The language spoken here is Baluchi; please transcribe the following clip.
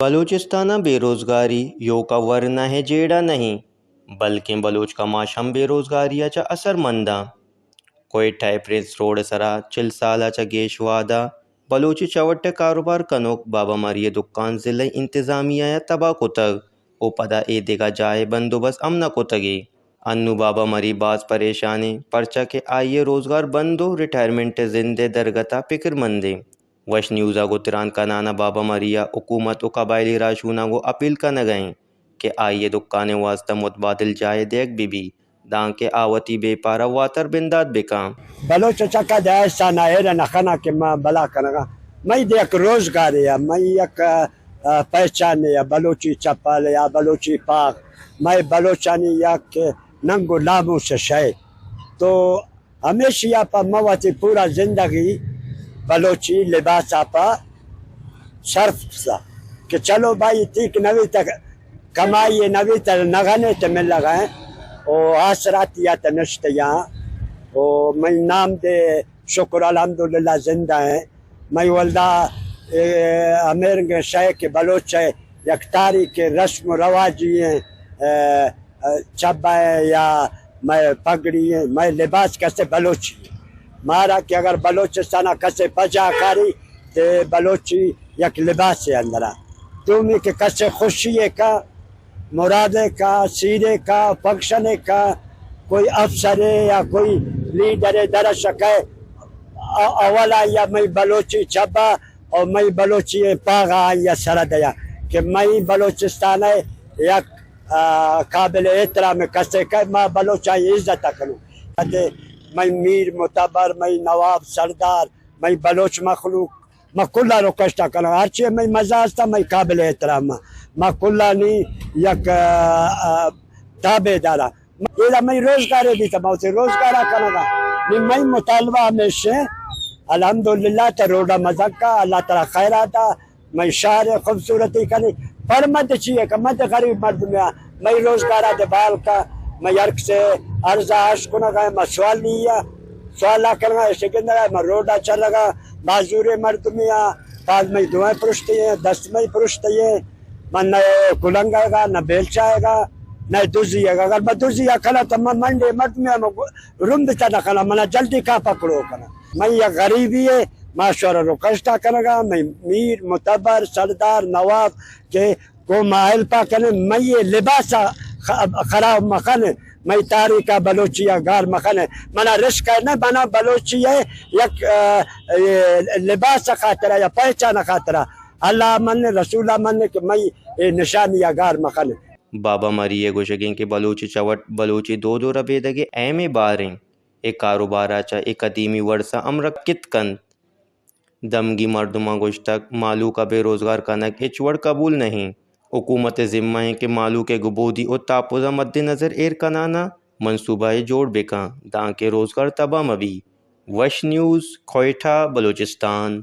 بلوچستان ءَ بے روزگاری یوک ءَ ورنا ءِ جیڑہ نہ اِنت، بلکیں بلوچ کماش ہم بے روزگاری ءَ چہ اثر مند اَنت۔ کوئٹہ ءِ پرنس روڈ ءِ سرا چل سال ءَ چہ گیش وہد ءَ بلوچی چوٹ ءِ کاروبار کنوک بابا مری ءِ دکان ضلعی انتظامیہ ءَ تباہ کتگ ءُ پدا اے دگہ جاہے بندوبست ہم نہ کتگی۔ انوں بابا مری باز پریشان اِنت، پرچا کہ آئی ءِ روزگار بند ءُ ریٹائرمنٹ ءِ زند ءِ درگت ءَ پکرمند اِنت۔ وش نیوز ءَ گوں تران کنان ءَ بابا مری ءَ حکومت ءُ قبائلی راہشوناں گوں اپیل کنگ ءَ اِنت کہ آئی ءِ دکان ءِ واستہ متبادل جاہے دیگ بہ بیت، دانکہ آ وتی بیپار ءَ واتر بندات بہ کنت۔ بلوچ ءِ چکا دے احسان ءَ ایر نہ کناں کہ ما بلا کنگ ءَ آں۔ مئی دے یک روزگارے ءَ، مئی یک، ءَ، پہچانے ءَ، بلوچی چپل یا بلوچی پاغ، مئی بلوچانی یک ننگ ءُ ناموس ءِ شے۔ تو ہمیشی ءَ پہ من وتی پورا زندگی بلوچی لباس ءَ پہ صرف کتہ کہ چلو بھائی ٹھیک نہ بیتہ، کمائی نہ بیتہ، نہ غنے تے ملغ ایں او آسراتی ءَ تے نشتہ یاں او مئی نام دے شکر الحمدللہ زندہ ایں۔ مئی ولدا، اے، ہمیرنگ شے کہ بلوچ ءِ یک تاریخ رسم ءُ رواجی ایں، اے، چبہ ءَ یا مئے پگڑی ءَ، مئے لباس کسے بلوچی ءَ۔ مارا کہ اگر بلوچستان ءَ کسے پجا کاری تے بلوچی یک لباسے اندرا۔ دومی کہ کسے خوشی ءَ کا، مرادے کا، سیرے کا، فنکشنے کا، کوئی افسرے یا کوئی لیڈرے درش کئے، ا-، اولا یا مئی بلوچی چبہ او مئی بلوچی پاغا آئی ءَ سرا دیا کہ مئی بلوچستان ءِ یک آ، قابل احترام کسے کہ ما بلوچانی عزت ءَ کنوں۔ اتے مئی میر متبر، مئی نواب سردار، مئی بلوچ مخلوق، ما کلا ریکویسٹ ءَ کناں۔ ہرچی مئی مزہ ہستا، مئی قابل احترام ما۔ ما کلانی یک، آ، آ، تابعدار آں۔ ایدا مئی روزگارے بیتا، ما وتی روزگار ءَ کنگا۔ نی مئی مطالبہ ہمیش ایں، الحمدللہ، تا روڈا مزن کا، اللہ تعالی خیرات ءَ مئی شہر ءِ خوبصورتی کنی، پر مد چی ءَ کہ مد غریب مردمے آں، مئی روزگار ءَ دے بال کا، مئی ہر کسے عرض ءَ اش کنگ ءَ، ما سوالی ءَ، سوال ءَ کنگ ءَ، ایشی گندگ ءَ، ما روڈ ءَ چلگ ءَ، معذوریں مردمے آں، پاد مئی دوئیں پرشتے ایں، دست مئی پرشتے ایں، من نہ کلنگ ءَ گا، نہ بیلچہ ءَ گا، نہ دزی ءَ گا۔ اگر ما دزی ءَ کناں تو من منڈے مردمے آں، من رند چہ نہ کناں، منا جلدی کا پکڑو کناں۔ من یک غریبی ءَ، ما شور ریکویسٹ ءَ کنگ ءَ، مئی میر، متبر، سردار، نواب کہ گوں ما ہیلپ ءَ کن ایں، مئی لباس ءَ خ-، خراب مکن ایں، مئی تاریخ ءَ بلوچی ءَ گار مکن ایں۔ منا رشک ءَ نہ، منا بلوچی ءِ یک، آ، اے، لباس ءِ خاطر ءَ یا پہچان ءِ خاطر ءَ اللہ ءَ من، رسول ءَ من کہ مئی اے نشانی ءَ گار مکن ایں۔ بابا مری ءِ گوشگ ایں کہ بلوچی چوٹ بلوچی دود ءُ ربیدگ ءِ اہمیں بہر ایں۔ اے کاروبار ءَ چہ اے قدیمی وڑ ءَ ہم رکت کنت۔ دمگی مردماں گوشتگ، مھلوک ءَ بے روزگار کنگ ہچ وڑ قبول نہ اِنت۔ حکومت ءِ ذمہ اِنت کہ مھلوک ءِ گبودی ءُ تحفظ ءَ مد نظر ایر کنان ءَ منصوبہ ئے جوڑ بہ کنت، دانکہ روزگار تباہ مہ بیت۔ وش نیوز، کوئٹہ، بلوچستان۔